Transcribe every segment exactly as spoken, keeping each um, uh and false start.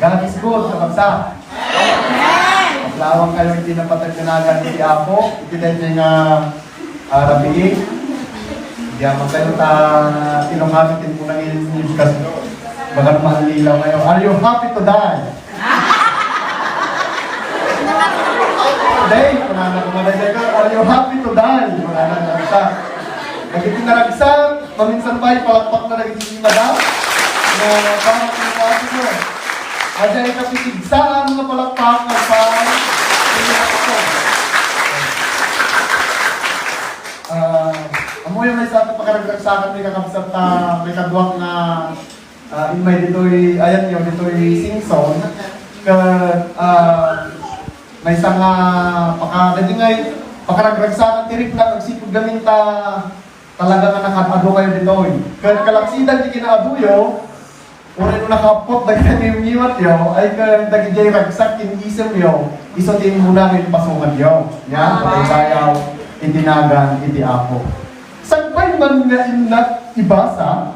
God is good, kakabsat. Amen. Maplawag kayo iti napatag nga nagan iti Apo, iti daytoy nga, ah, rabii. Diay man kayo ta Ilocano, tin mo nang in-, in-, kas-, bagat maalilaw kayo. Are you happy to die? Day, kunana ko man, day, are you happy to die? Kunana ko, sa. Dagiti naragsak, maminsan pay, palakpak na dagiti Madam, nga para kang Apo Dios. Adda ikapipigsaan nga palakpak nga pay. Ah, ammoyo maysa ti pakaragragsakan, may kakabsat ta, may kaduak nga, ah, immay ditoy, ayan yo, ditoy singson. Ket, ah, maysa nga paka-, dagiti ngay, pakaragragsakan ti rikna, agsipud gamin ta, talaga nga nakaad-adu kayo ditoy. Ket kalaksidan ti kinaaduyo, uray no nakaapot dagiti ngiwatyo, ay ket dagidiay ragsak ken isemyo, isu ti immuna nga impasungadyo. Nia, patay tayo, iti nagan iti Apo. Sakbay man nga innak ibasa,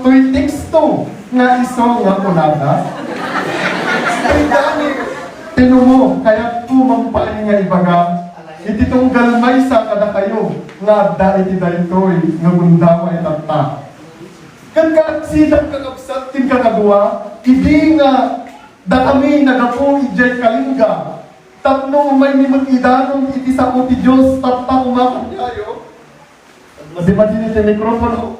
toy teksto nga isu nga kunada, "Ay, dani, tinumo, kayatko man pay nga ibaga, iti tunggal maysa kadakayo nga adda iti daytoy nga gundaway tatta." Ket kalaksidan, kakabsat, ken kakadua, idi nga dakami naggapu idiay Kalinga, tapno umaymi met idanon iti sao ti Dios, tatta, umakan tayo. Madi-madi iti mikropono.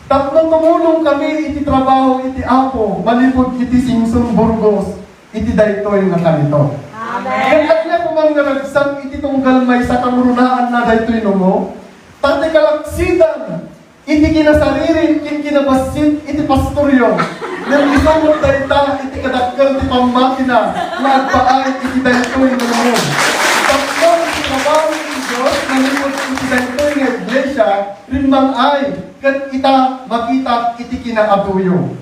Tapno tumulong kami iti trabaho iti Apo, manipud iti Singson, Burgos, iti daytoy nga kanito. Amen. Ket ania ko man nga ragsak iti tunggal maysa, kangrunaanna daytoy numo, ta ti kalaksidan iti kinasariri ken kinabassit iti pastoryo. Ngem isu met dayta iti kadakkel ti pammatina nga agpaay iti daytoy nga numo. Tapno iti trabaho ti Dios manipud iti daytoy nga iglesia, rimmang-ay, ket ita, makitak iti kinaaduyo.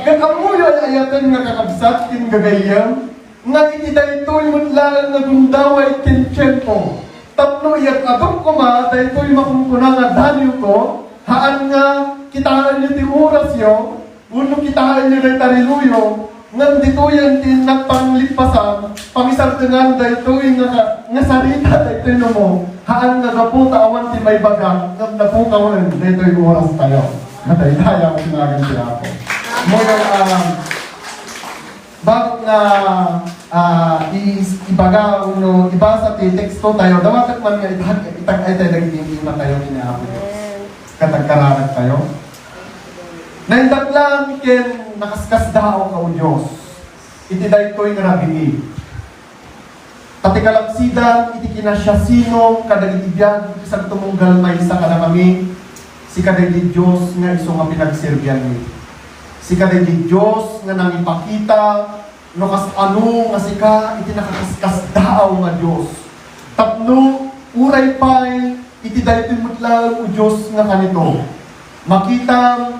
Ket ammoyo ay ayaten nga kakabsat ken gagayyem, nga iti daytoy met laeng nga gundaway ken tiempo, tapno iyad-adok koma daytoy makunkuna nga daniwko, haan nga kitaenyo ti orasyo, wenno kitaenyo dayta riloyo, ngem ditoyen ti innak panglippasan, pangisardengan daytoy nga, nga sarita daytoy numo, haan nga gapu ta awan ti maibaga, ngem napukawen daytoy orastayo. Mataydayaw ti nagan ti Apo. Muna, um, Bago nga, ah, i-, ibaga wenno ibasa ti teksto tayo, dawatek man nga itag-, itag-ay tayo dagiti imatay tayo ken ni Apo Dios. Amen. Ket agkararag tayo. Naindaklan ken nakaskasdaaw ka, O Dios, iti daytoy nga rabii. Ta ti kalaksidan iti kinasiasino kadagiti biag ti sagtumunggal maysa kadakami, sika daydi Dios nga isu nga pinagserbianmi. Sika daydi Dios nga nangipakita no kasano nga sika iti nakaskasdaaw nga Dios. Tapno uray pay iti daytoy met laeng, O Dios, nga kanito, makitam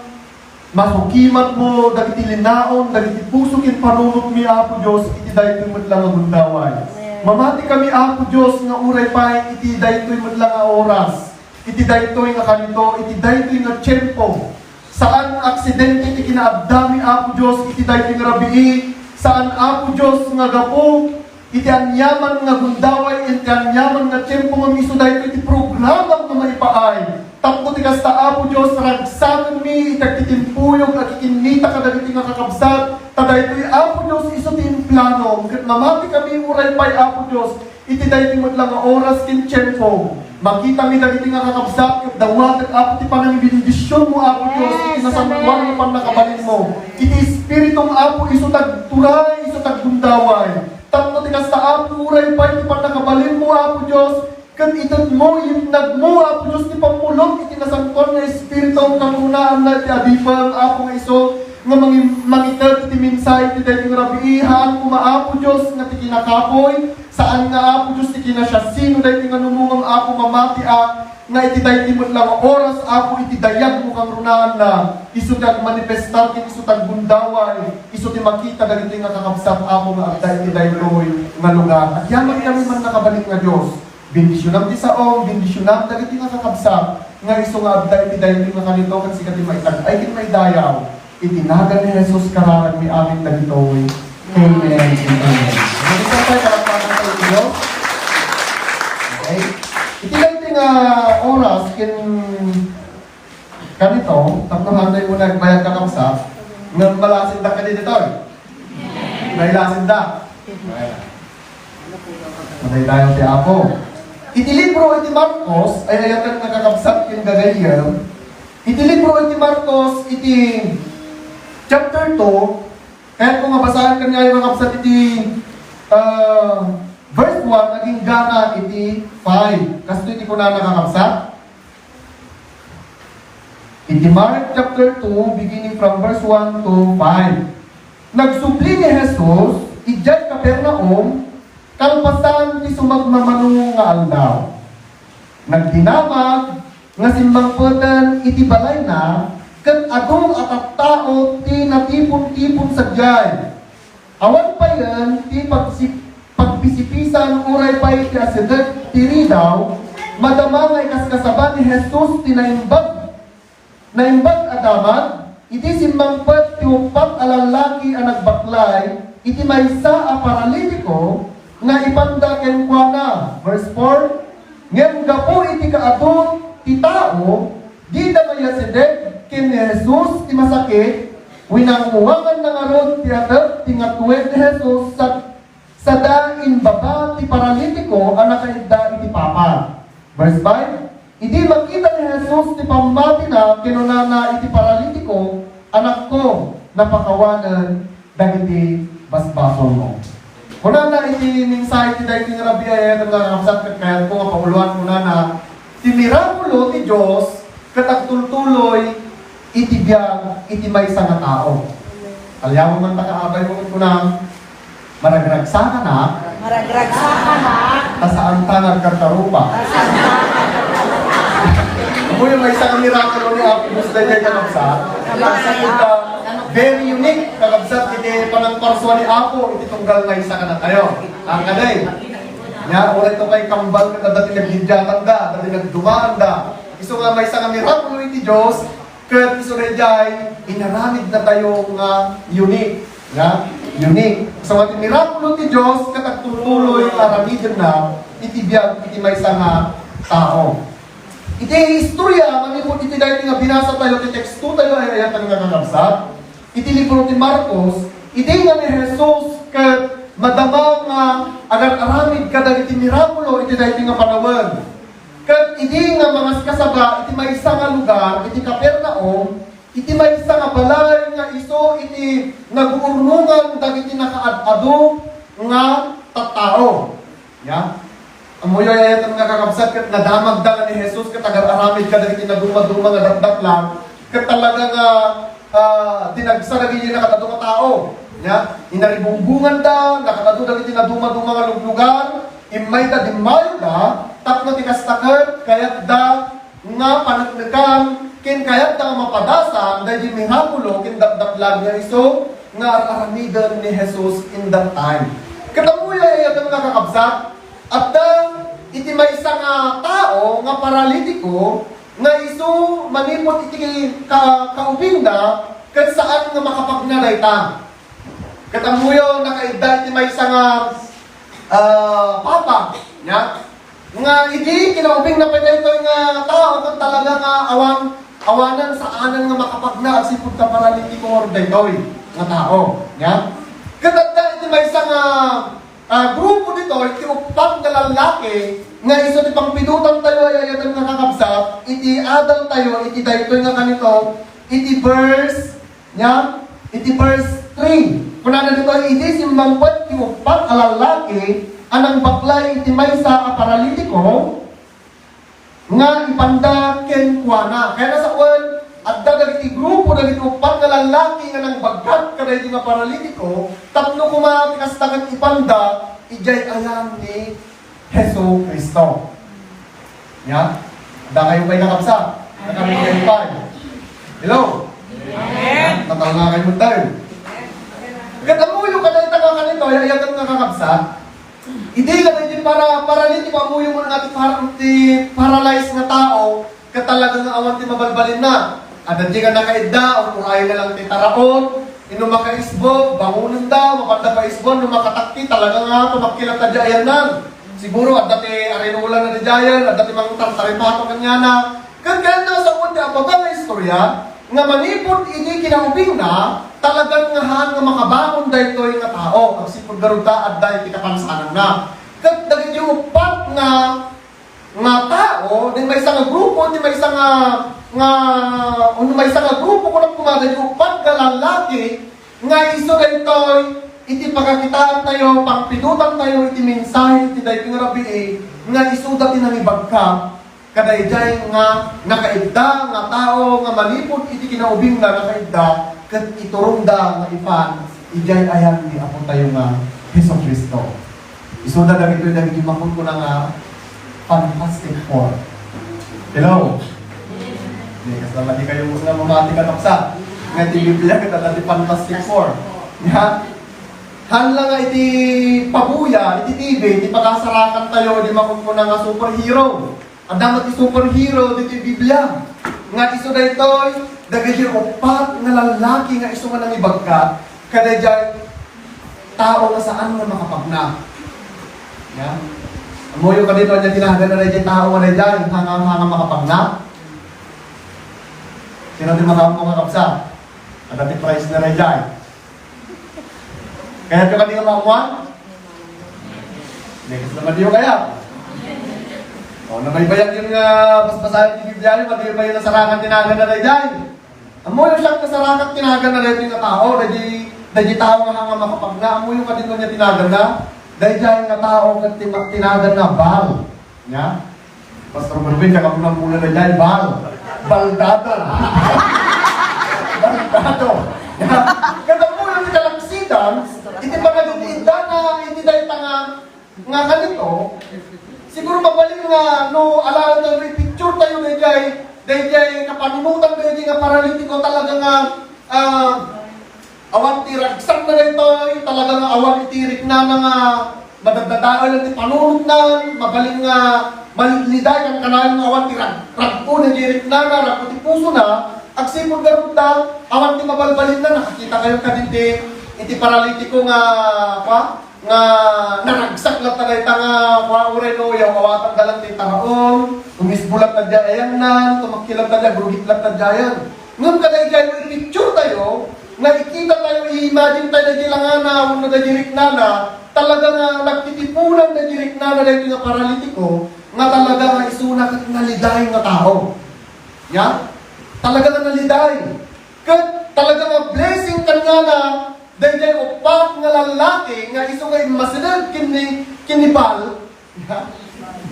Masukimatmo dagiti linaon, dagiti puso ken panunotmi, Apo Dios, iti daytoy met la nga gundaway. Amen. Mamati kami, Apo Dios, nga uray pay iti daytoy met la nga oras, iti daytoy nga kanito, iti daytoy nga tiempo. Saan nga aksidente ti kinaaddami, Apo Dios, iti daytoy nga rabii. Saan, Apo Dios, nga gapu iti aniaman nga gundaway, iti aniaman nga tiempo, ngem isu daytoy ti programam nga maipaay. Tapno ti kasta, Apo Dios, ragsakenmi iti agtitimpuyog a kikinnita kadagiti nga kakabsat, ta daytoy, Apo Dios, isu ti implanom. Ket mamati kami uray pay, Apo Dios, iti daytoy met la nga oras ken tiempo. Makitami dagiti nga kakabsat, ket dawatek, Apo, ti panangibendisionmo, Apo Dios, iti nasantoan nga pannakabalinmo. Iti Espiritum, Apo, isu ti agturay, isu ti aggundaway. Tapno ti kasta, Apo, uray pay ti pannakabalinmo, Apo Dios, ket itedmo, yetnagmo, Apo Dios, ti pammulod iti Nasantoan nga Espiritu, kangrunaanna iti adipen, Apo, nga isu nga mangi-, mangited iti mensahe iti daytoy nga rabii. Haan koma, Apo Dios, nga ti kinakapuy, saan nga, Apo Dios, ti kinasiasino daytoy nga numungam, Apo, mamati a, nga iti daytoy met la nga oras, Apo, iti dayagmo, kangrunaanna, isu ti agmanifestar ken isu ti aggundaway, isu ti makita dagitoy nga kakabsat, Apo, nga adda iti daytoy nga lugar. Agyaman kami, mannakabalik nga Dios. Bendisionam ti saom, bendisionam dagiti nga kakabsat. nga isu nga adda iti daytoy nga kanito ket sika ti maitag-ay ken maidayaw. Iti nagan ni Jesus, kararagmi amin dagitoy. Amen and amen. Mabisan tayo, palakpakan tayo iti Diyos. Okay? Iti daytoy nga oras, ken kanito, tapno hanay mo nagbayag, kakabsat, ngem malasin da kadi ditoy. Nailasin da. Maday tayo ti Apo. Iti libro iti Marcos, ay ayaten nga kakabsat ken gagayyem. Iti libro iti Marcos, iti chapter two, kayatko nga basaen kaniayo, kakabsat, iti, ah, verse one agingga iti five. Kastoy ti kunana, kakabsat. Iti Mark chapter two, beginning from verse one to five. Nagsubli ni Jesus idiay Capernaum, kalpasan ti sumagmamano nga aldaw. Nagdinamag nga simmangpeten iti balayna, ket adu a tattao ti natipon-tipon sadiay. Awan payen ti pagsi-, pagpisipisan uray pay ti asideg ti ridaw, madama nga ikaskasaba ni Jesus ti naimbag, naimbag a damag, idi simmangpet ti uppat a lallaki a nagbaklay iti maysa a paralitiko nga ipanda kenkuana. Verse four, Ngem gapu iti kaadu ti tao, dida mayasideg ken ni Jesus ti masakit, winangwanganna ngarud ti atep ti ngatued ni Jesus sad-, sada imbaba ti paralitiko a nakaidda iti papa. Verse five, Idi makita ni Jesus ti pammatina, kinunana iti paralitiko, Anakko, napakawanen dagiti basbasolmo. Kunana iti mensahe ti daytoy nga rabii, ay-ayaten nga kakabsat, ket kayatko nga pauloan, kunana, ti mirakulo ti Dios ket agtultuloy iti biag iti maysa nga tao. Alyawen man ta, kaabay, mo ket kunam, maragragsakanak. Maragragsakanak. Ta saanta nga agkarkarupa. Ammoyo, maysa nga mirakulo ni Apo Dios daytoy, kakabsat. Ita, very unique, kakabsat, iti panangparsua ni Apo iti tunggal maysa kadatayo. Ang kaday. Nia, uray to kay kambal ket adda ti nagdidiatanda, adda ti nagdumaanda. Isu nga maysa nga mirakulo iti Dios, ket isu daydiay inaramidnatayo nga unique, nga unique. So, ti mirakulo ti Dios ket agtultuloy nga aramidenna iti biag iti maysa nga tao. Iti istorya, manipud iti daytoy nga binasatayo, ti tekstotayo, ay-ayaten nga kakabsat, iti libro ti Marcos, idi nga ni Jesus ket madama nga agar-aramid kadagiti mirakulo iti daytoy nga panawen. Ket idi nga mangaskasaba iti maysa nga lugar iti Capernaum, iti maysa nga balay nga isu iti naguurnongan dagiti nakaad-adu nga tattao. Ya? Ammoyo, ay-ayaten nga kakabsat, ket nadamagda nga ni Jesus ket agar-aramid kadagiti nadumaduma nga dakdaklan, ket talaga nga, ah, dinagsa dagiti nakaad-adu nga tao. Ya? Inaribungbonganda, nakaad-adu dagiti nadumaduma nga luglugar, immayda, dimmayogda, tapno ti kasta ket kayatda nga paneknekan ken kayatda nga mapadasan daydi mirakulo ken dakdaklan nga isu nga ar-aramiden ni Jesus in that time. Ket ammoyo, ay-ayaten nga kakabsat, adda iti maysa nga tao nga paralitiko nga isu manipud iti ka-, kaubingna ket saan nga makapagna dayta. Ket ammoyo, nakaidda iti maysa nga, ah, papa, nia? Nga idi kinaubingna pay daytoy nga tao, ket talaga nga awan, awanan, saanan nga makapagna agsipud ta paralitiko daytoy nga tao, nia? Ket adda iti maysa nga, ah, grupo ditoy, iti uppat nga lallaki, nga isu ti pangpidotantayo, ay-ayaten nga kakabsat, iti adaltayo, iti daytoy nga kanito, iti verse Nia, iti verse three, kunana ditoy, idi simmangpet ti uppat a lallaki a nangbaklay iti maysa a paralitiko nga ipanda kenkuana. Kayatna sawen, adda dagiti grupo dagiti uppat nga lallaki nga nangbagkat kadaydi nga paralitiko tapno koma ti kasta ket ipanda idiay ayan ni Jesu-Cristo. Nia? Adda kayo pay, kakabsat? Adda kayo pay? Hello? Amen. Tatalna kayo tayo. Ket ammoyo kadayta nga kanito, ay-ayaten nga kakabsat. Idi kadaydi para-, paralitiko, ammoyo mo nga ti par-, ti paralyzed nga tao, Ket talaga nga awan ti mabalbalinna. Adda di nga nakaidda, uray na lang ti taraon. Inno makaisbo, bangonenda, mapanda paisbon, no makatakki, talaga nga tumakki latta di ayannan. Siguro, adda ti arinolan na di ayan, adda ti mangtartaripato kaniana. Ket kayatna a sawen ti ababa nga istorya, nga manipud idi kinaubingna, talagan nga haan nga makabangon daytoy nga tao. Agsipud garud ta, adda iti kapansananna. Ket dagiti uppat nga nga tao, ti maysa nga grupo, ti maysa nga, nga, no maysa nga grupo, kunak koma dagiti uppat nga lallaki, nga isu daytoy, iti pakakitaantayo, pangpidotantayo, iti mensahe, iti daytoy nga rabii, nga isuda ti nangibagkak, kadaydiay nga nakaidda, nga tao, nga manipud iti kinaubingna, nakaidda, ket iturongda nga ipan, idiay ayan ni Apotayo nga Jesu-Cristo. Isuda dagitoy dagiti makunkuna nga Fantastic Four. Hello? Di, kasla madi kayo nga mamati, kakabsat. Nga iti Biblia, ket adda ti Fantastic Four. Nya? Haan la nga iti pabuya, iti T V, iti pakasarakantayo, iti makunkuna nga superhero. Adda met ti superhero ditoy Biblia. Nga isu daytoy, dagiti uppat nga lallaki nga isu nga nangibagkak, kadaydiay tao nga saan nga makapagna. Ya? Ammoyo kadi no ania ti naganna daydiay tao nga daydiay, hanga, hanga makapagna? Sino ti makaammo, kakabsat? Adda ti prize na daydiay. Kayatyo kadi nga maammuan? Next naman diyo kaya. O, nabaybayan yun nga basbasahan ti Biblia, madi pa yung nasarangan ti naganna daydiay. Ammoyo siak nasarakan ti naganna daytoy nga tao, daydi, daydi tao nga hanga makapagna, ammoyo kadi no ania ti naganna, daydiay nga tao ket ti, ti naganna Baal. Nya? Pastor Melvin, kakabunang muna daydiay, Baal. Baldado. Baldado. Nya? Ket ammoyo ti kalaksidan, iti panagid-iddana, iti dayta nga nga kanito, siguro mabalin nga no alaen tayo, no i-picture tayo daydiay, daydiay kapanunotan daydiay nga paralitiko talaga nga, ah, awan ti ragsakna daytoy, talaga nga awan iti riknana nga madadadael ti panunotnan, mabalin nga maliday, kankanayon nga awan ti rag-, rag-o daydiay riknana, rag-o ti pusona, agsipud garud ta, awan ti mabalbalinna, nakakita kayo kadin ti, iti paralitiko nga, pa? Nga naragsak latta dayta nga kua, uray no, yaw, awatan da lang ti taraon, umisbo latta di ayannan, tumakki latta di, agrugit latta di ayan. Ngem kadaydiay no i-picture tayo, nga ikita tayo, i-imagine tayo daydi langana, wenno daydi riknana, talaga nga nagtitipunan daydi riknana daydi nga paralitiko, nga talaga nga isuna ket naliday nga tao. Ya? Talaga nga naliday. Ket talaga nga blessing kaniana, daydiay uppat nga lallaki nga isu nga immasideg ken ni, ken ni Baal,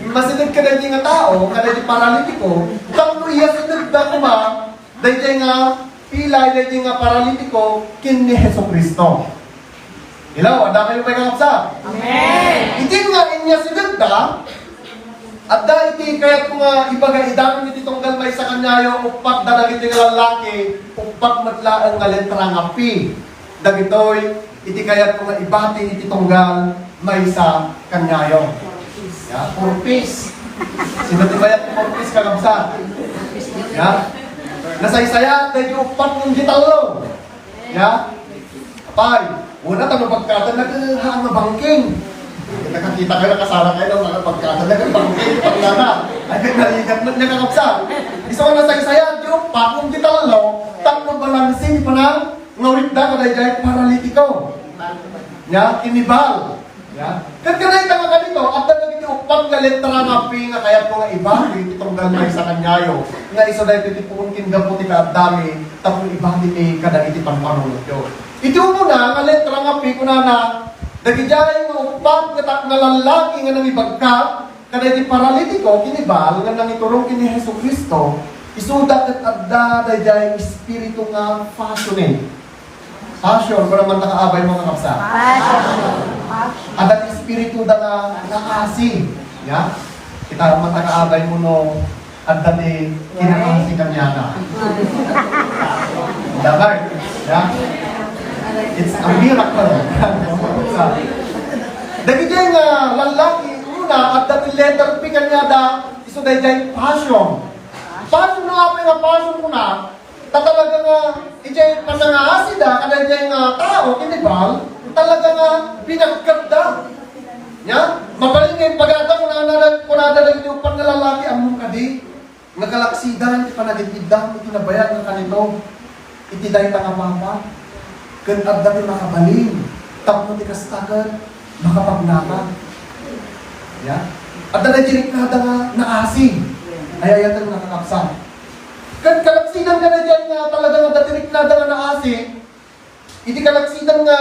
immasideg kadaydi nga tao, kadaydi paralitiko, tapno iyasidegda koma, daydiay nga pilay, daydiay nga paralitiko, ken ni Jesu-Cristo. Hello, adda kayo pay kakabsat? Amen. Iti nga inyasidegda, adda iti kayatko nga ibaga, idanon iti tunggal maysa kaniayo, uppat da dagiti nga lallaki, uppat met laeng nga letra nga P. Dagitoy, iti kayatko nga ibati iti tunggal maysa kaniayo. Ya, four Ps. Sino ti mayat ti four Ps, kakabsat? Ya? Nasaysayaat daydi uppat ngem di tallo. Ya? Apay, wala ta mabagkatan na, eh, haan nga bangking. Nakakita kayo, nakasala kayo, no? Mga bangkatan na, bangking, pagkana. Ay, naligat na, nakakapsat. Isu nga nasaysayaat, di uppat ngem di tallo, tapno balanse ti panang, nga ulit da, kadaydiay, paralitiko. Ya, ken ni Baal. Ya. Ket kadayta nga kanito, adda dagiti uppat nga letra nga P nga kayatko nga ibati iti tunggal maysa kaniayo, nga isu daytoy ti puon ken gapu ti kaaddami, tapno ibatimi kadagiti pampanunotyo. Iti umuna nga letra nga P, kunana, dagidiay nga uppat nga ta-, nga lallaki nga nangibagkak kadagiti paralitiko ken ni Baal nga nangiturong ken ni Jesu-Cristo, isuda ket adda daydiay espiritu nga passionate. Passion, kung naman nakaabay mo, kakabsat. Passion. Adda ti espiritu da nga naasi. Ya? Kita man nakaabay mo no, adda ti kinakasi kaniana. Dapat, ya? It's a miracle. Dagiti nga lallaki, una, adda ti letter P kaniada, isu daydiay passion. Pasion no apay nga pasion kuna, ta talaga nga, idiay panangaasida, kadaydiay nga tao, ken ni Baal, talaga nga binagkatda. Nya, mabalin nga imbagada, kunana, kunada dagiti uppat nga lalaki, ammom kadi, nga kalaksidan ti panagid-iddam iti nabayag nga kanito, iti dayta nga papa, ken adda ti makabalin, tapno ti kasta ket makapagnaka. Ya? Adda daydi riknada nga naasi. Ay-ayaten nga kakabsat. Ket kalaksidan kadaydiay nga talaga nga adda ti riknada nga naasi, iti kalaksidan nga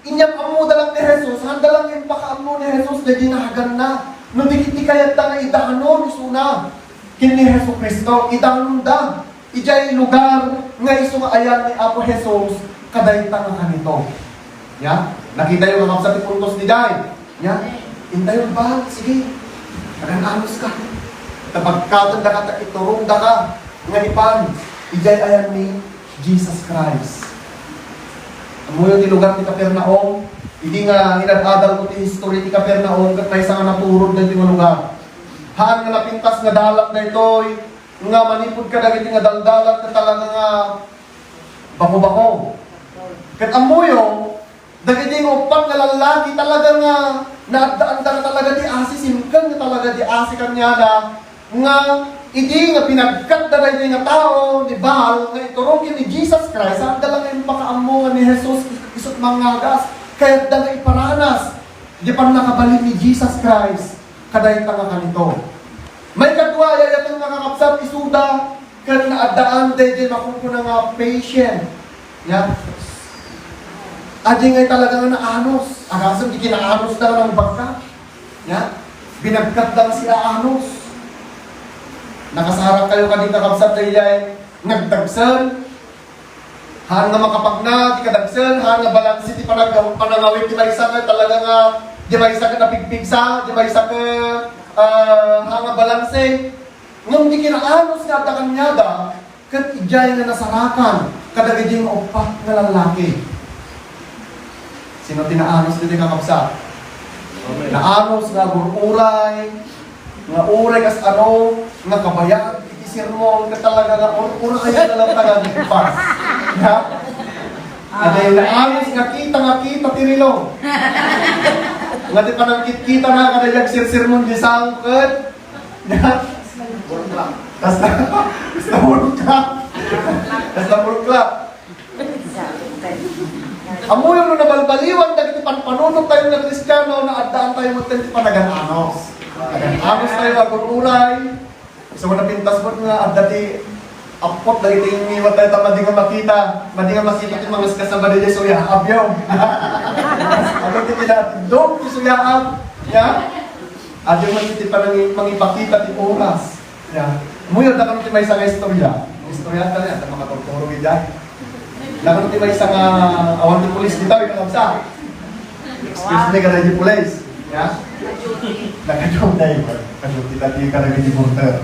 inyam-ammoda lang ni Jesus, haanda lang impakaammo ni Jesus daydi naganna. No di ket ti kayatda nga idanon isuna ken ni Jesu-Cristo, idanonda idiay lugar nga isu nga ayan ni Apo Jesus kadayta nga kanito. Ya? Nakitayo nga kabsat ti puntos diay. Ya? Intayon ba? Sige. Agan-anos ka. Ta pagkatendaka ta iturongdaka nga ipan idiay ayan ni Jesus Christ. Ammoyo ti lugar ti Capernaum. Idi nga inad-adalko ti history ti Capernaum, ket maysa nga naturod daytoy nga lugar. Haan nga napintas nga dalan daytoy, nga manipud kadagiti nga daldalan ket talaga nga bako-bako. Ket ammoyo, dagiti nga uppat nga lallaki talaga nga naaddaanda nga talaga ti asi, simken nga talaga ti asi kaniada, nga idi nga pinagkatda daytoy nga tao ni Baal nga iturong ken ni Jesus Christ, adda lang nga impakaammo nga ni Jesus is-, isu't mangngagas, kayatda nga iparanas di pannakabalin ni Jesus Christ kadayta nga kanito. Maikadua, ay-ayaten nga kakabsat, isuda ket naaddaan daydiay makunkuna nga patient. Ya. Adi ngay talaga nga naanos. Agasem di kinaanosda nga nangbagka. Ya. Binagkatda nga siaanos. Nakasarak kayo kadi kakabsat daydiay nagdagsen. Haan nga makapagna ti kadagsen, haan nga balanse ti panag-, panangawid ti maysa ket talaga nga di maysa ket napigpigsa, di maysa ket, ah, haan nga balanse. Ngem ti kinaanos nga adda kaniada, ket idiay nga nasarakan kadagidi nga uppat nga lallaki. Sino ti naanos ditoy, kakabsat? Naanos nga agur-uray, nga uray kas aro, nga kabayag iti sermon, ket talaga nga ur-uray na lang taga Gigpas. Ha? Adi, naanos nga kita nga kita ti relo. Nga ti panangkitkita na, kada agsersermon di sao, ket Basta, basta bulkla. Basta bulkla. Ammoyo no nabalbaliwan dagiti panpanunot tayo nga Kristiano, naaddaan tayo met ti panagan-anos. Panagan-anos tayo, agur-uray. So, napintas met nga adda ti appot dagiti ngiwat tayo, ta madi nga makita, madi nga makita ti mangaskasaba daydiay suyaab yo. Ano ti kinatindog ti suyaab? Ya? Adi man iti panangi-, mangipakita ti oras. Ya. Ammoyo, dakano ti maysa nga istorya. Istorya ta niya, ta makaturturo idiay. Dakano ti maysa nga awan ti pulis dita, ikaw sa. Excuse me, kada di pulis. Ya? Nakaduty. Nakaduty ta ti kada di porter.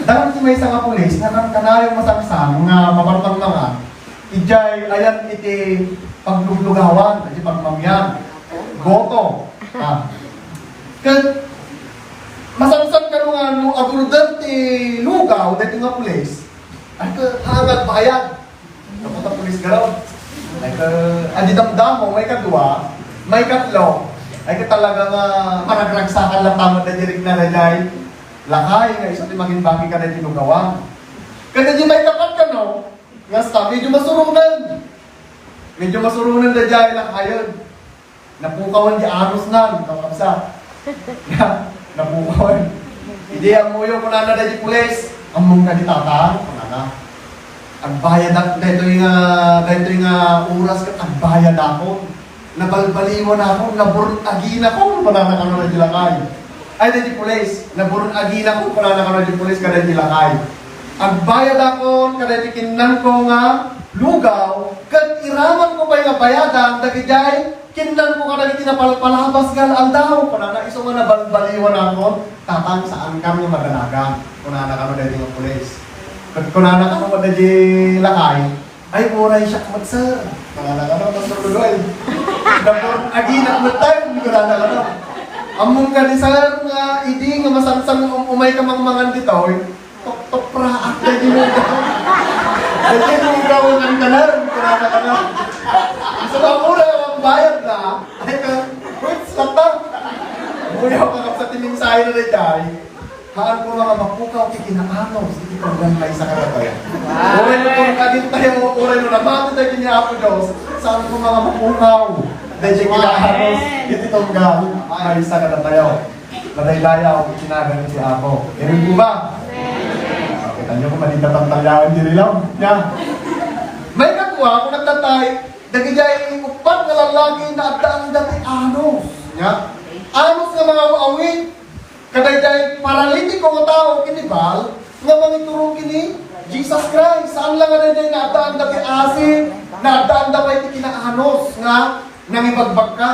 Dakano ti maysa nga pulis, nga kan-, kanayon masangsang nga maparmangmangan. Idiay ayan iti pagluglugawan, iti pagmamian. Goto. Ah. Ket masansan kano nga no agurder ti lugaw daytoy nga pulis, ay, ket haan nga agbayad. Dapat a pulis garaw. Ay, ket adi damdamo, maikadua, maikatlo, ay, ket talaga nga maragragsakan latta met daydiay rikna daydiay lakay nga isu ti mangimbagi kadaydiay lugawan. Ket adi maikapat kano, nga sta, medyo masuronen. Medyo masuronen daydiay lakayen. Napukawan di anosnan, kakabsat. Napukawan. Idi ammoyo, kunana daydi pulis, "Ammom kadi, tatang?" kunana. "Agbayadak daytoy nga, daytoy nga oras ket agbayadakon. Nabalbaliwanakon, naburun-aginakon," kunana kano daydi lakay. Ay, daydi pulis, "Naburun-aginakon," kunana kano daydi pulis kadaydi lakay. "Agbayadakon kadaydi kinnanko nga lugaw, ket iramanko pay nga bayadan dagidiay kinnanko kadagiti napalpalabas nga al-aldaw," kunana. "Isu nga nabalbaliwanakon, tatang, saankan nga madanagan," kunana kano daydi nga pulis. Ket kunana kano daydi lakay, "Ay, uray siak met, sir," kunana kano, Pastor Ludoy. "Naburun-aginak met tayo," kunana kano. "Ammom kadi, sir, nga idi nga masansan nga um-, umayka mangmangan ditoy, Papraak na di mo daw. Daydi mo daw ang tanan, kurana ka na. Sa mga mura, ang bayad na, ay ka, fruits na ta. Muyaw ka sa timinsahe na daydi. Haan ko nga mapukaw ti kinaanos, iti tunggal maysa kadatayo. Uray no kung kagin tayo, uray no namati tayo kini Apo Dios, saan ko nga mapukaw, daydi kinaanos, iti tunggal maysa kadatayo. Madaydayaw iti nagan ti Apo. Amen po ba? Kita niyo kung mali tatangtalyawan di rilaw. Nya. May kakua, kung nagtatay, dagidiay uppat nga lallaki nga addaanda ti anus. Nya. Anus nga mga awit, kadaydiay paralitiko nga tao, kinibal, nga mangiturong kini Jesus Christ. Saan lang nga daydiay nga addaanda ti asi, nga addaanda pay ti kinaanus, nga nangibagbagka.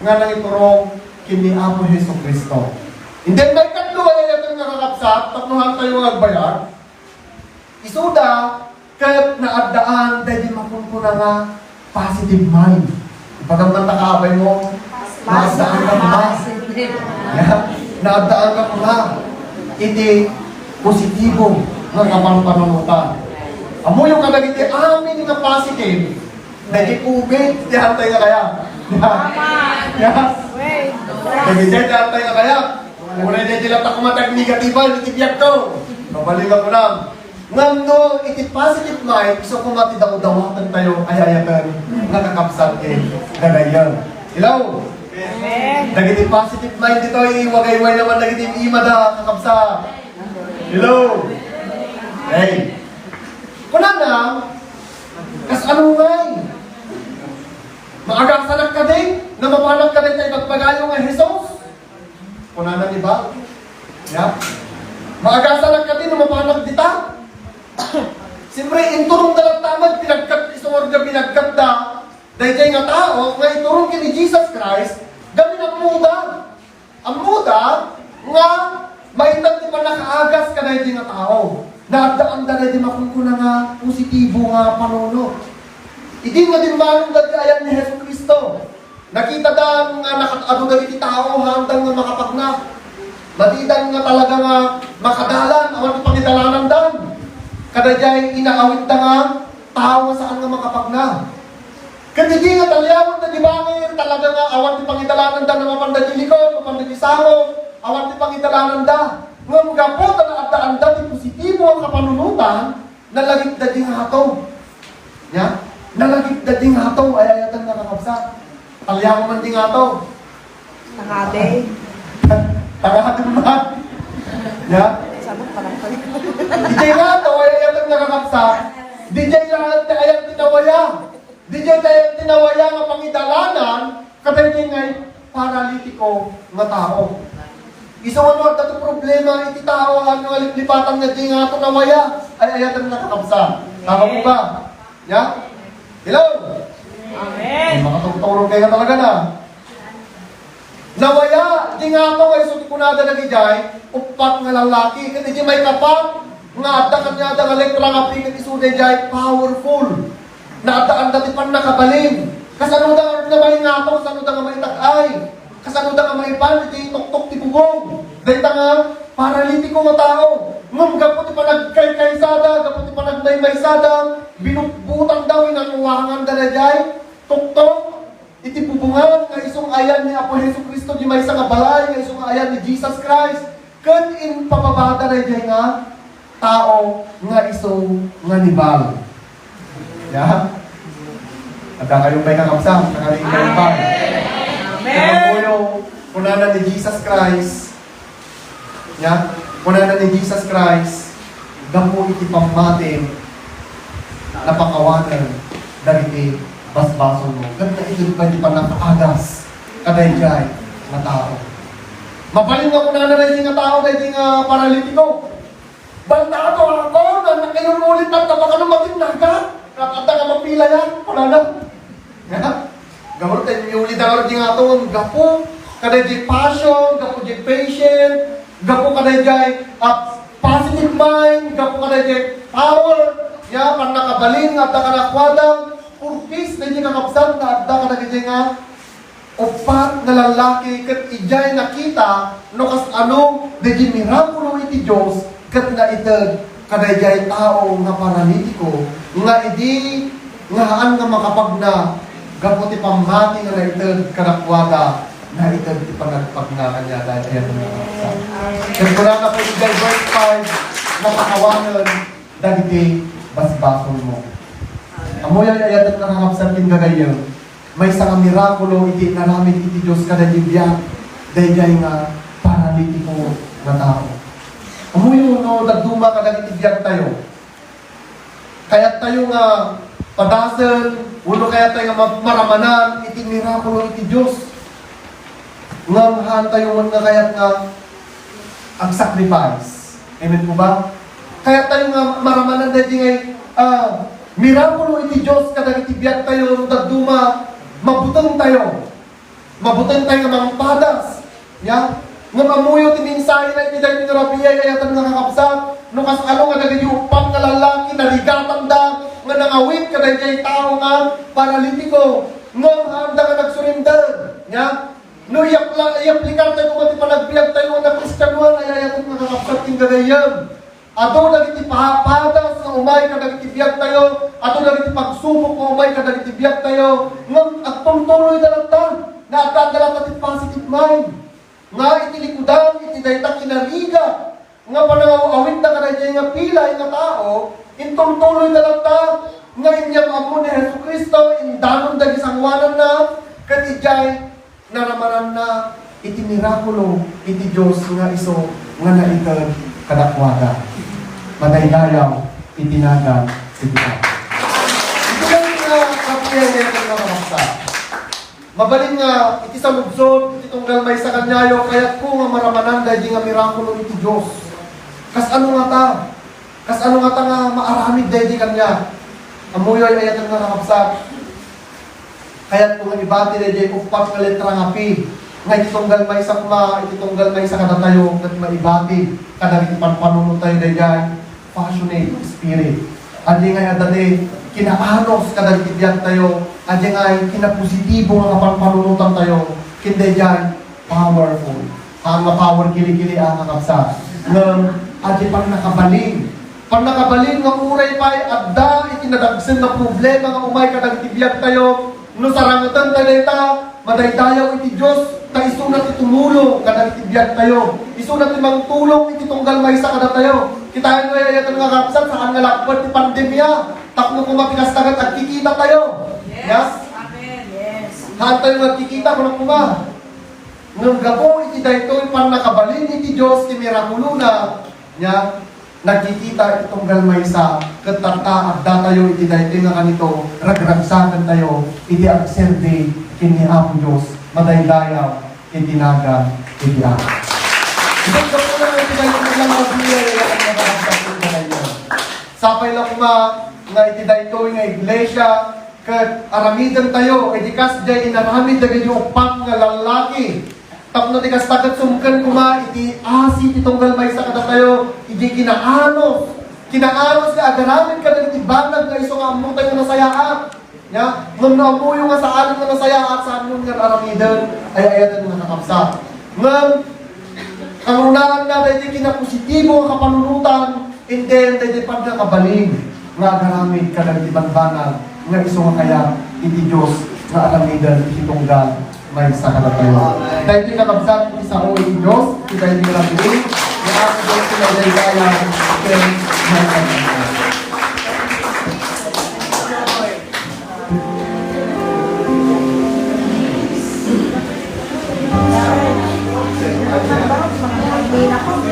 Nga nangiturong ken ni Apo Jesu-Cristo. And then, maikatlo a ay-ayaten nga kakabsat, tapno haan tayo nga agbayag. Isuda, ket naaddaan daydi makunkuna nga positive mind. Ipagamman ta kaabay mo, naaddaan ka pula. Positive. Yeah. Naaddaan ka pula. Iti positibo nga kapanpanunotan. Ammoyo kadagiti amin nga positive, Daydi COVID, ti antay nga kaya. Tama. Ya. Wait. Daydi, ti antay nga kaya. Uray daydi latta kumatag negatiban, iti biagko. Mabalin nga kunam. Ngem no, iti positive mind, isu koma ti dawdawaten tayo, ay-ayaten, nga kakabsat ken gagayyem. Hello? Amen. Dagiti positive mind ditoy, wagayway naman dagiti imada, kakabsat. Hello? Hey. Kunana, kas ano ngay? Maagasanak kadi, no mapanak kadi ta ibagbagayo nga Jesus? Kunana ni ba? Ya? Maagasanak kadi, no mapanak dita? Siyempre, inturong da lang tamad, pinagkat, isungor da, pinagkat da. Daydiay nga tao nga iturong ken ni Jesus Christ, gamin ammoda. Ammoda nga maited ti pannakaagas kadaydi nga tao. Naaddaanda daydi makunkuna nga positibo nga panunot. Idi nga dimmanon daydi ayan ni Jesu-Cristo, nakitada nga nakat-adu dagiti tao haanda nga makapagna. Matidan nga talaga nga makadalan awan ti pangidalananda. Kadaydiay inaawitda nga tao nga saan nga makapagna. Ket idi nga talyawan dagiti bangir, talaga nga awan ti pangidalananda, no mapanda ti likod, mapanda ti sangok, awan ti pangidalananda. Ngem gapu ta naaddaanda ti positibo a kapanunotan, nalagipda di ngato. Ya? Nalagipda di ngato, ay-ayaten nga kakabsat. Talyawan man di ngato. Tangade. Tangade man. Ya? Sabot pa lang pala. Diay ngato, ay-ayaten nga kakabsat. Diay laeng ti ayan ti nawaya. Diay ti ayan ti nawaya nga pangidalanan, kadaydiay ngay paralitiko nga tao. Isu nga no adda ti problema iti tao, ano nga liplipatan nga di ngato nawaya, ay-ayaten nga kakabsat. Tama po ba? Ya? Hello? Amen. Ay, makatugtog kayo talaga na. Nawaya, di ngato nga isu ti kunada dagidiay, uppat nga lallaki. Ket iti maikapat, nga adda kaniada nga letra nga P, ket isu daydiay powerful. Naaddaanda ti pannakabalin. Kasano da nga maingato, kasano da nga maitag-ay, kasano da nga maipan iti tuktok ti bubong. Dayta nga paralitiko nga tao. Ngem gapu ti panagkaykaysada, gapu ti panagmaymaysada, binutbutanda, winanguwanganda daydiay tuktok iti bubongan nga isu nga ayan ni Apo Jesu-Cristo, di maysa nga balay nga isu nga ayan ni Jesus Christ, ket impababada daydiay nga tao nga isu nga nibal. Ya? Adda kayo pay kakabsat, nakariing kayo pa. Amen. Kaya po yung kunana ni Jesus Christ, Ya, kunana ni Jesus Christ, gapu iti pammatim, napakawanen dagiti basbasolmo. Ket naited pay ti pannakaagas kadaydiay nga tao. Mabalin nga kunana daydiay nga tao, daydiay nga paralitiko, "Bantaato, ako, nga nakayurulit at tabakano matinnaga. Nakata nga mapilayan," kunana. Ya? Gapu ta inyuli da nga di nga aton gapu kadaydiay passion, gapu diay patient, gapu kadaydiay, ah, positive mind, gapu kadaydiay power, ya, pannakabalin nga adda kadakuada, purpose, daydiay kakabsat nga adda kadagiti nga uppat nga lallaki ket idiay nakita no kas-ano daydiay mirakulo iti Dios ket naited kadaydiay tao nga paralitiko, nga idi nga haan nga makapagna gapu ti pammati nga naited kadakuada, naited ti panagpagna kaniada. Ket kunana pay idiay verse five, napakawanen dagiti basbasolmo. Ammoyo, ay-ayaten nga kakabsat ken gagayyem, maysa nga mirakulo iti inaramid iti Dios kadagiti biag daydiay nga paralitiko nga tao. Ammoyo no dadduma kadagiti biagtayo, kayattayo nga padasen wenno kayattayo nga ma-, maramanan iti mirakulo iti Dios. Ngem haantayo met nga kayat nga ag-sacrifice. Amen po ba? Kayattayo nga maramanan daydi nga, ah, mirakulo iti Dios kadagiti biagtayo no dadduma, mabutengtayo. Mabutengtayo nga mangpadas. Ya? Ngem ammoyo ti mensahe na iti daytoy nga rabii, ay-ayaten nga kakabsat, no kasano nga dagiti uppat nga lallaki, narigatanda nga nangawit kadaydiay tao nga paralitiko, ngem haanda nga nagsurinder. Ya? No iyapla-, iyaplikartayo koma ti panagbiagtayo nga Kristianoan, ay-ayaten nga kakabsat ken gagayyem. Adu dagiti pa-, padas nga umay kadagiti biagtayo, adu dagiti pagsubok nga umay kadagiti biagtayo, ngem agtultuloyda latta, nga adda latta ti positive mind. Nga iti likudan iti dayta kinarigat nga panangaw-awidda kadaydiay nga pilay nga tao, intultuloyda latta nga inyam-ammo ni Jesu-Cristo, indanon dagiti sangoananna, ket idiay naramananna iti mirakulo iti Dios nga isu nga naited kadakuada. Madaydayaw iti nagan iti Apo. Iti nga kapuyayan nga mabasa. Mabalin nga iti saludsod, iti tunggal maysa kaniayo, kayatko nga maramanan daydi nga mirakulo iti Dios. Kasano ngata? Kasano ngata nga maaramid daydi kaniak? Ammoyo, ay-ayaten nga kakabsat. Kayatko nga ibati daydi uppat nga letra nga P. Nga iti tunggal maysa koma, iti tunggal maysa kadatayo, ket maibati kadagiti panpanunot tayo daydi passionate spirit. Adi nga adda ti kinaanus kadagiti biagtayo, adi nga kinapositibo nga panpanunotan tayo, ken daydi powerful. Haan nga power kilikili a kakabsat. Ngem, adi pannakabalin. Pannakabalin nga uray pay adda iti nadagsen nga problema nga umay kadagiti biagtayo, no sarangeten tayo dayta, madaydayaw iti Dios, ta isuna ti tumulong kadagiti biagtayo. Isuna ti mangtulong iti tunggal maysa kadatayo. Kitaenyo, ay-ayaten nga kakabsat, saan nga lapped ti pandemia. Tapno koma ti kasta ket agkikita tayo. Yes? Amen. Yes. Haan tayo nga agkikita, kunak koma. Ngem gapu iti daytoy pannakabalin iti Dios ti mirakulona, nia, nagkikita iti tunggal maysa, ket tatta, addatayo iti daytoy nga kanito, ragragsakentayo iti agserbi ken ni Apo Dios, madaydayaw iti nagan iti Apo. Iti gapu na iti daytoy nga agserbi, sapay la koma nga iti daytoy nga iglesia, ket aramidentayo iti kasdiay inaramid dagiti uppat nga lallaki. Tapno ti kasta ket sumken koma iti asi ti tunggal maysa kadatayo, iti kinaanus, kinaanus nga agaramid kadagiti banag nga isu nga ammotayo nasayaat. Nia, ngem no ammoyo nga saanen nga nasayaat, saanyo nga aramiden, ay-ayaten nga kakabsat. Ngem, kangrunaan na daydi kinapositibo nga kapanunotan, and then, daydi pannakabalin nga agaramid kadagiti bambanag nga isu nga kayat iti Dios nga aramiden iti tunggal maysa kadatayo. Daydi kakabsat iti sao iti Dios, iti daydi nga rabii, nga Apo Dios ti madaydayaw ken mangpagpagpag.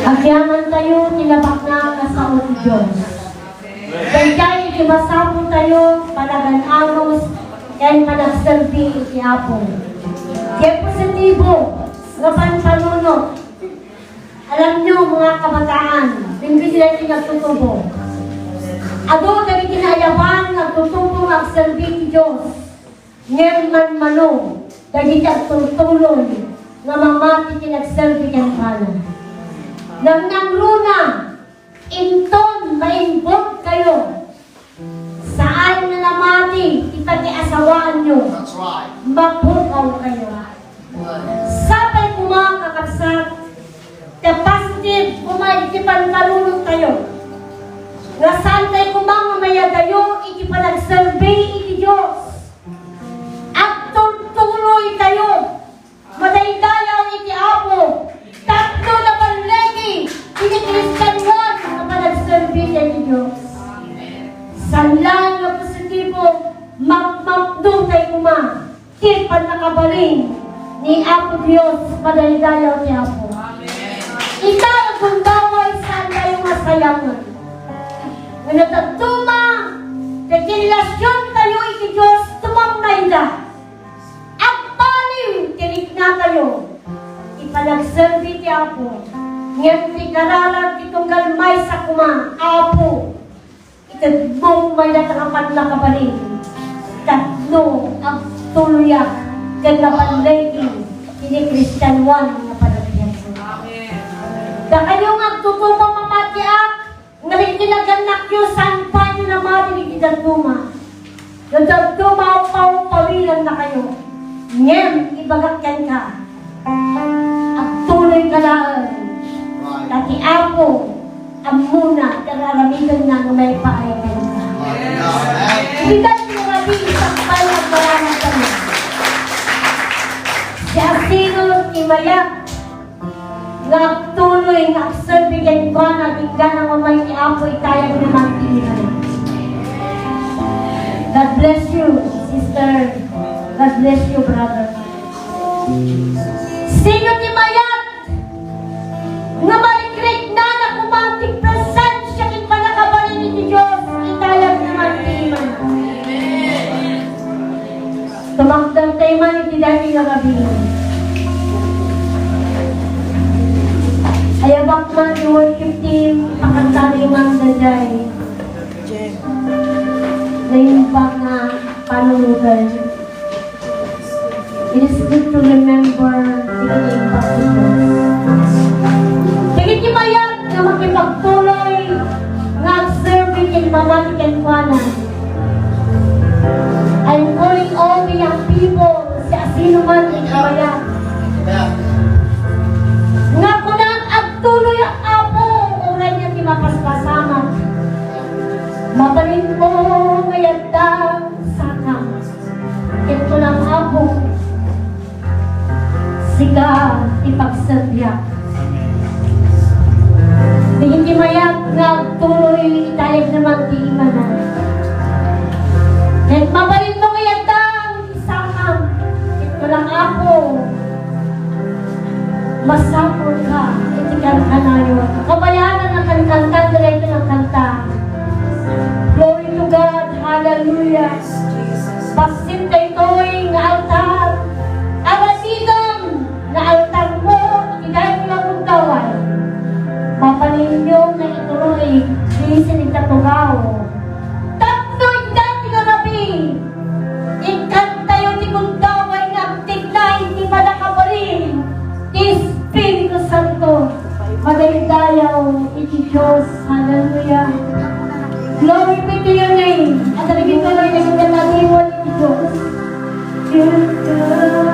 Agyamantayo ti nabaknang a sao ti Dios. Daydiay iti masapultayo, panagan-anus, ken panagserbi iti Apo. Diay positibo nga panpanunot. Alamyo, mga kabataan, dagiti daytoy nga agtutubo. Adu dagiti naayaban nga agtutubo nga agserbi ti Dios. Ngem manmano dagiti agtultuloy nga mamati ken agserbi kenkuana. Nangnangruna, inton maimbutkayo, saan nga namati ti pakiasawaanyo, That's right. Mapukawkayo. Sapay koma, kakabsat, ta positive koma iti panpanunot tayo. Nga saan tayo koma nga mayadayo iti panagserbi iti Dios. Agtultuloy tayo. Madaydayaw iti Apo. Tapno naballigi iti Kristianoan nga panagserbi iti Dios. Saan laeng nga positibo, mapmapno tayo koma ti pannakabalin ni Apo Dios, madaydayaw ti Apo. Ita, gundaway, saan tayo nga sayangen. Nga nadadduma, dagiti relasion tayo iti Dios, tumamnayda. Agbaliw ti rikna tayo. Ipanagserbi ti Apo. Ngem ti kararag ti tunggal maysa koma, Apo. Itedmok mayda ta nga pannakabalin tapno agtuloyak ken naballigi iti Kristianoan nga panagbiag. Amen. Dakayo nga agtutubo mamatiak, nga iti nagannakyo, saan pay nga namati iti dadduma. No dadduma, pawpawilannakayo. Ngem ibagak kenka, agtuloyka laeng. Ta ti Apo, ammona ti ar-aramidenna nga maipaay kenka. Iti daytoy nga rabii, sakbay nga agdaranan tayo. Siasino ti mayat nga agtuloy nga agserbi kenkuana ti inggana nga umay ti Apo, itayagna man ti imana. God bless you, sister. God bless you, brother. Sino ti mayat nga marikriknana koma ti presensia ken pannakabalin iti Dios? Itayagna man ti imana. Tumakder tayo man iti daytoy nga rabii. Ayabak man ti worship team, pakantana man daydiay naimbag nga panunoten. It is good to remember the name of Jesus. Dagiti mayat nga makipagtuloy nga agserbi ken mamati kenkuana. I'm calling all the young people, siasino man iti mayat. Nga kunak, agtuloyak, Apo, uray nga ti mapaspasamak. Mabalinmo nga yadda sakam. Ket kunam, Apo, sika ti pagserbiak. Dagiti mayat nga agtuloy, itayagna man ti imana. Ket mabalinmo nga yadda sakam. Ket kunam, Apo, masapulka iti kankanayon. Kabayanan a kankanta, daytoy nga kanta. Glory to God. Hallelujah. Bassit daytoy nga altar. Aramiden nga altarmo iti daytoy nga gundaway. Mabalinyo nga ituloy ti sinikatugaw. Tapno iti daytoy nga rabii, ikkantayo ti gundaway nga agtignay iti pannakabalin ti Espiritu Santo. Madaydayaw iti Dios. Hallelujah. Glory be to your name. At the beginning, the Lord, the Lord, the Lord.